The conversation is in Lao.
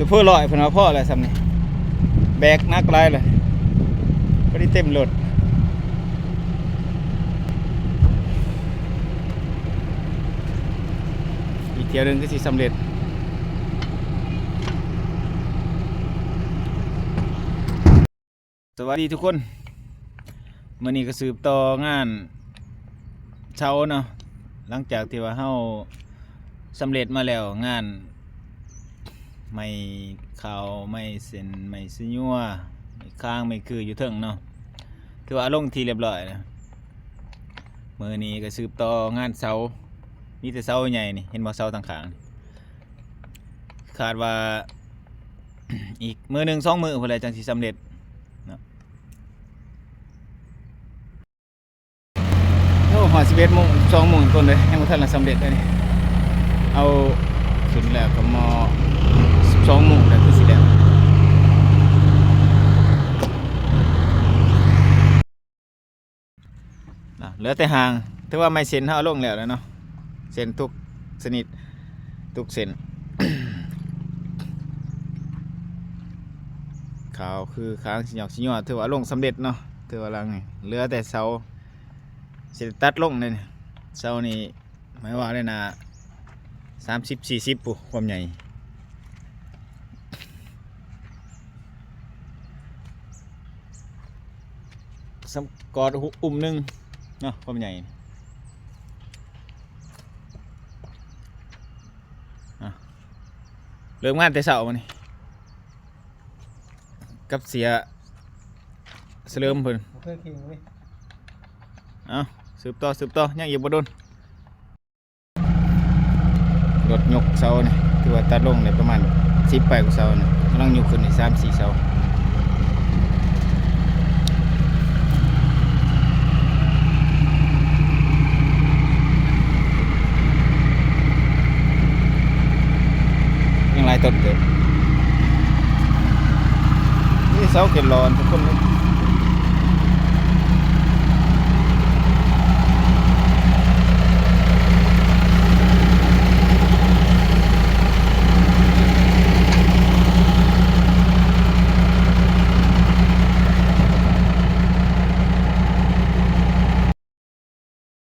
ຊຸບເຟີຮ້ອຍເພິ່ນວ່າພໍແລ້ວຊ່ຳນີ້ ແບກໜັກຫຼາຍເລີຍ ພໍດີເຕັມລົດ. ອີກຖ້ຽວໜຶ່ງຄືຊິສຳເລັດ. ສະຫວັດດີທຸກຄົນ, ມື້ນີ້ກໍສືບຕໍ່ງານເຊົາເນາະ, ຫຼັງຈາກທີ່ວ່າເຮົາສຳເລັດມາແລ້ວ ງານໄມ້ຂາວ ໄມ້ເສັ້ນ ໄມ້ຊະຍົວ ໄມ້ຄ້າງ ໄມ້ຄືຢູ່ເທິງເນາະ, ຖືວ່າລົງທີ່ລຽບຮ້ອຍແລ້ວ. ມື້ນີ້ກໍສືບຕໍ່ງານເສົາ, ມີແຕ່ເສົາໃຫຍ່ນີ້ ເຫັນບໍ່ ເສົາທາງຂ້າງນີ້. ຄາດວ່າອີກມື້ໜຶ່ງສອງມື້ພຸ້ນແຫຼະ ຈັ່ງຊິສຳເລັດເນາະ. ໂອ້ ຮອດສິບເອັດໂມງ ສິບສອງໂມງຄົນເດ້ ຍັງບໍ່ທັນລະສຳເລັດເດ້ນີ້. ເອົາຂຶ້ນແລ້ວກໍມໍ່ສິບສອງໂມງແລ້ວຄືຊິແລ້ວ. ນະ ເຫຼືອແຕ່ຫາງ, ຖືວ່າໄມ້ເສັ້ນເຮົາເອົາລົງແລ້ວແຫຼະເນາະ, ເສັ້ນທຸກຊະນິດ ທຸກເສັ້ນ ຂາວຄືຄ້າງ ຊິຍອກຊິຍົວ ຖືວ່າລົງສຳເລັດເນາະ. ຖືວ່າຫຼັງນີ້ເຫຼືອແຕ່ເສົາ ຊິໄດ້ຕັດລົງເດ້ນີ້, ເສົານີ້ ໝາຍວ່າໄດ້ໜ້າສາມສິບ ສີ່ສິບ ພຸ້ນ ຄວາມໃຫຍ່. ສຳ ກອດອຸ້ມໜຶ່ງເນາະ ຄວາມໃຫຍ່. ອ່ະ ເລີ່ມງານແຕ່ເຊົ້າມື້ນີ້ ກັບເສຍສະເຫຼີມເພິ່ນ ບໍ່ເຄີຍຂີ່ເລີຍ. ເອົ້າ ສືບຕໍ່ ສືບຕໍ່ ຍັງອີກບໍ່ດົນ. ລົດຍົກເສົານີ້ ຖືວ່າຕັດລົງໄດ້ປະມານສິບປາຍກວ່າເສົານີ້, ກຳລັງຍົກຂຶ້ນອີກສາມສີ່ເສົາ. ຍັງຫຼາຍຕົ້ນເຕີບ. ນີ້ເສົາເກັດຫຼໍ່ທຸກຄົນເລີຍ.